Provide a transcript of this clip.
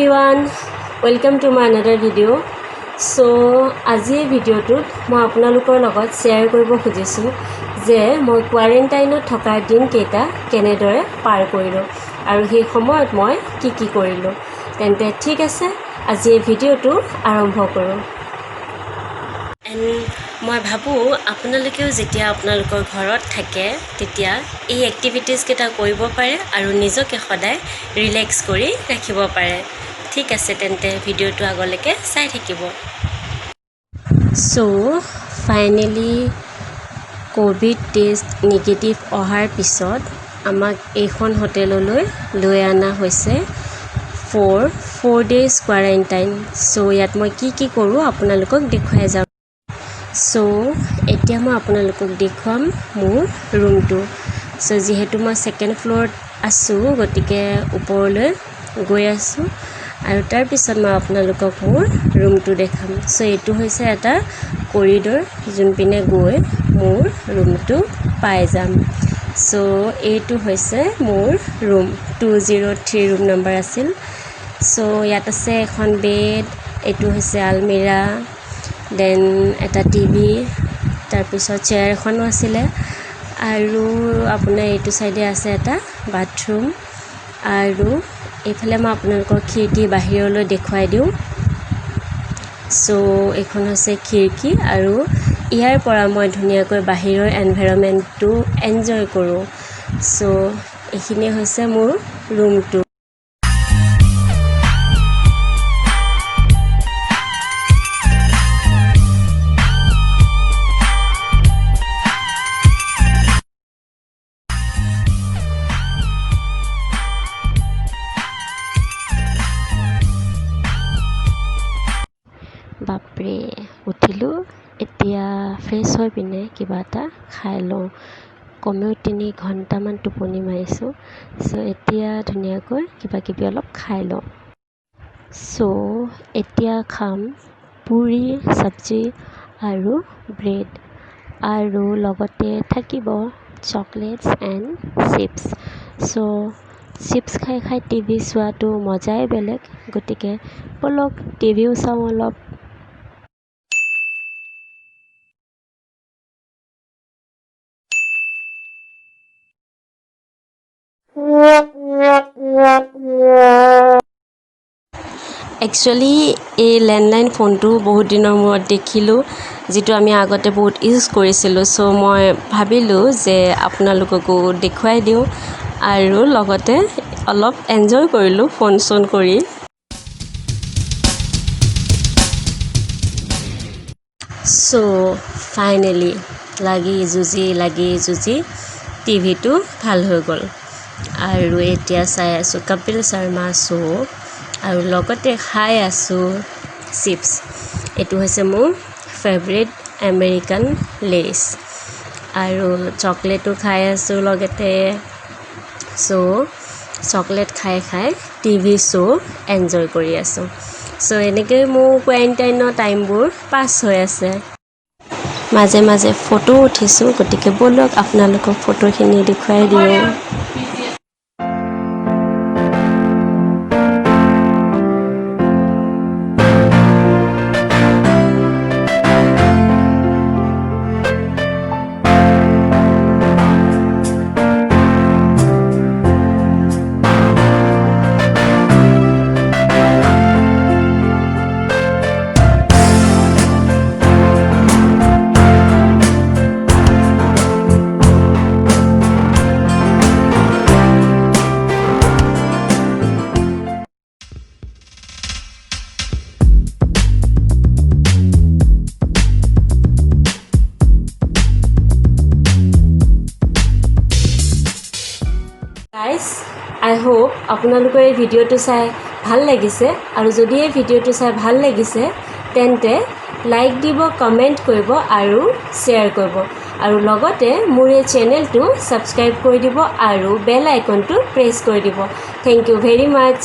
Everyone, welcome to my another video. So আজি এই ভিডিঅ'টোত মই আপোনালোকৰ লগত শ্বেয়াৰ কৰিব খুজিছোঁ যে মই কোৱাৰেণ্টাইনত থকা দিনকেইটা কেনেদৰে পাৰ কৰিলোঁ আৰু সেই সময়ত মই কি কি কৰিলোঁ। তেন্তে ঠিক আছে, আজি এই ভিডিঅ'টো আৰম্ভ কৰোঁ। এণ্ড মই ভাবোঁ, আপোনালোকেও যেতিয়া আপোনালোকৰ ঘৰত থাকে, তেতিয়া এই এক্টিভিটিজকেইটা কৰিব পাৰে আৰু নিজকে সদায় ৰিলেক্স কৰি ৰাখিব পাৰে। ঠিক আছে, তেন্তে ভিডিঅ'টো আগলৈকে চাই থাকিব। চ' ফাইনেলি ক'ভিড টেষ্ট নিগেটিভ অহাৰ পিছত আমাক এইখন হোটেললৈ লৈ অনা হৈছে for 4 days quarantine. So ইয়াত মই কি কি কৰোঁ, আপোনালোকক দেখুৱাই যাম। চ' এতিয়া মই আপোনালোকক দেখুৱাম মোৰ ৰুমটো। চ' যিহেতু মই ছেকেণ্ড ফ্ল'ৰত আছোঁ, গতিকে ওপৰলৈ গৈ আছোঁ আৰু তাৰপিছত মই আপোনালোকক মোৰ ৰুমটো দেখাম। চ' এইটো হৈছে এটা কৰিডৰ, যোনপিনে গৈ মোৰ ৰুমটো পাই যাম। চ' এইটো হৈছে মোৰ ৰুম, 203 ৰুম নম্বৰ আছিল। চ' ইয়াত আছে এখন বেড, এইটো হৈছে আলমিৰা, then এটা টিভি, তাৰপিছত চেয়াৰ এখনো আছিলে আৰু আপোনাৰ এইটো চাইডে আছে এটা বাথৰুম। আৰু এইফালে মই আপোনালোকক খিৰিকী বাহিৰলৈ দেখুৱাই দিওঁ। চ' এইখন হৈছে খিৰিকী আৰু ইয়াৰ পৰা মই ধুনীয়াকৈ বাহিৰৰ এনভাইৰনমেণ্টটো এনজয় কৰোঁ। চ' এইখিনিয়ে হৈছে মোৰ ৰুমটো। বাপৰে, উঠিলোঁ, এতিয়া ফ্ৰেছ হৈ পিনে কিবা এটা খাই লওঁ। কমেও 3 ঘণ্টামান টোপনি মাৰিছোঁ। চ' এতিয়া ধুনীয়াকৈ কিবা কিবি অলপ খাই লওঁ। চ' এতিয়া খাম পুৰি, চব্জি আৰু ব্ৰেড আৰু লগতে থাকিব chocolates and chips. So' chips খাই খাই টিভি চোৱাটো মজাই বেলেগ। গতিকে ব'লক, টিভিও চাওঁ অলপ। একচুৱেলি এই লেণ্ডলাইন ফোনটো বহুত দিনৰ মূৰত দেখিলোঁ, যিটো আমি আগতে বহুত ইউজ কৰিছিলোঁ। চ' মই ভাবিলোঁ যে আপোনালোককো দেখুৱাই দিওঁ আৰু লগতে অলপ এনজয় কৰিলোঁ ফোন চোন কৰি। চ' ফাইনেলি লাগি যুঁজি লাগি যুঁজি টিভিটো ভাল হৈ গ'ল আৰু এতিয়া চাই আছোঁ কপিল শৰ্মা শ্ব' আৰু লগতে খাই আছোঁ চিপছ। এইটো হৈছে মোৰ ফেভৰেট আমেৰিকান লেইছ আৰু চকলেটো খাই আছোঁ লগতে। চ' চকলেট খাই খাই টিভি শ্ব' এনজয় কৰি আছোঁ। চ' এনেকৈ মোৰ কোৱাৰেণ্টাইনৰ টাইমবোৰ পাছ হৈ আছে। মাজে মাজে ফটো উঠিছোঁ, গতিকে ব'লক, আপোনালোকক ফটোখিনি দেখুৱাই দিওঁ। গাইজ, আই হোপ আপোনালোকৰ এই ভিডিঅ'টো চাই ভাল লাগিছে আৰু যদি এই ভিডিঅ'টো চাই ভাল লাগিছে, তেন্তে লাইক দিব, কমেণ্ট কৰিব আৰু শ্বেয়াৰ কৰিব আৰু লগতে মোৰ এই চেনেলটো ছাবস্ক্ৰাইব কৰি দিব আৰু বেল আইকনটো প্ৰেছ কৰি দিব। Thank you very much.